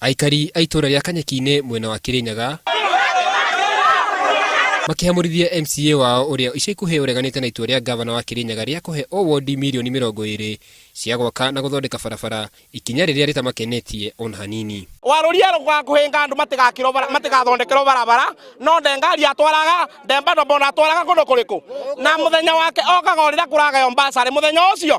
Aikari a itũra rĩa Kanyeki-inĩ mwena wa Kirinyaga makĩhamũrithia MCA wao ũrĩa ica ikuhĩ ũreganĩte na itua rĩa ngavana wa Kirinyaga rĩa kũhe o wondi mirioni 20 cia gwaka na gũthondeka barabara, ikinya rĩrĩa rĩtamakenetie ona hanini. Warũria rũkaga kũhĩnga andũ matigakĩrwo matigathondekerwo barabara, no ndengari atwaraga ndembando bona atwaraga kũndũ kũrĩkũ, na mũthenya wake okaga o rĩrĩa kũragaywo mbacarĩ mũthenya ũcio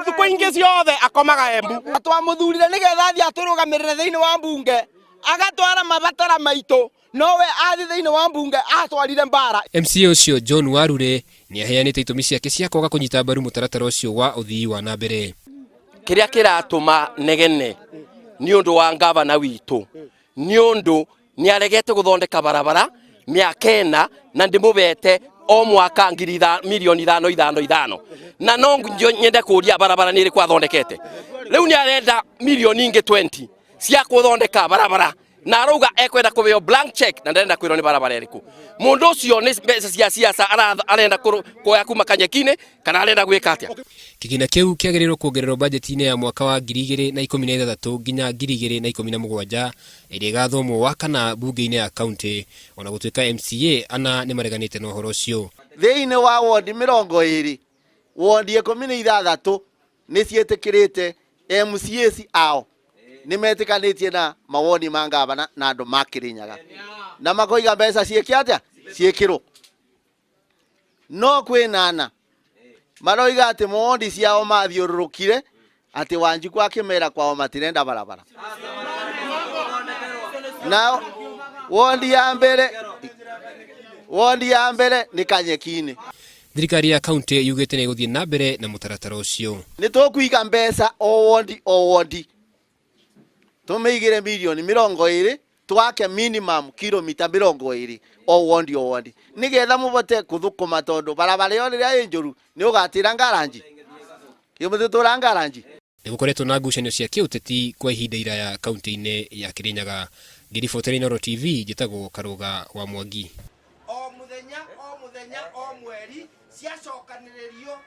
thikũ ingĩ ciothe akomaga Embu. Twamũthurire nĩgetha athiĩ atũrũgamĩrĩre thĩinĩ wa mbunge, agatwara mabatara maitũ, nowe athiĩ thĩinĩ wa mbunge atwarire mbara. MCA ũcio John Warure nĩ aheanĩte itũmi ciake cia kwaga kũnyita mbaru mũtaratara ũcio wa ũthii wa na mbere. Kĩrĩa kĩratũma negene nĩ ũndũ wa ngavana witũ, nĩ ũndũ nĩ aregete gũthondeka barabara mĩaka 4, na ndĩmũbete o mwaka ngiri mirioni 5 5 5, na no nyende kũria barabara nĩ ĩrĩkũ athondekete. Rĩu nĩ arenda mirioni ingĩ 20 cia gũthondeka barabara, na arauga ekwenda kũheo blank check na ndarenda kwĩrwo nĩ barabara ĩrĩkũ. Mũndũ ũcio nĩ mbeca cia siasa arenda kuoya kuma Kanyeki-inĩ, kana arenda gwĩka atĩa? Kĩgĩna kĩu kĩagĩrĩirwo kuongererwo bajeti-inĩ ya mwaka wa 2016 nginya 2017 ĩrĩa ĩgathomwo Wakana mbunge-inĩ ya kaunti, ona gũtuĩka MCA ana nĩ mareganĩte na ũhoro ũcio. Thĩinĩ wa wondi 20, wondi 16 nĩ ciĩtĩkĩrĩte MCAs ao nĩ metĩkanĩtie na mawoni ma ngavana na andũ ma Kirinyaga, na makoiga mbeca ciĩke atĩa, ciĩkĩrwo. No kwĩna ana maroiga atĩ wondi ciao mathiũrũrũkire atĩ Wanjikũ akĩmera kwao matirenda barabara. Na wondi ya mbere nĩ Kanyeki-inĩ. Thirikari ya kaunti yugĩte nĩ ĩgũthiĩ na mbere na mũtaratara ũcio. Nĩ tũkũiga mbeca o wondi o wondi, tũmĩigĩre mirioni 20, twake minimum kilomita 20 o wondi o wondi, nĩgetha mũbote kũthũkũma, tondũ barabara ĩyo rĩrĩa ĩ njũru nĩ ũgatĩra ngaranji ĩmũtĩtũra ngaranji. Nĩ gũkoretwo na ngucanio cia kĩũteti kwa ihinda iraya kaunti-inĩ ya Kirinyaga. Ngĩribotera Inooro TV, njĩtagwo Karũga wa Mwangi. O mũthenya o mũthenya o mweri ciacokanĩrĩrio.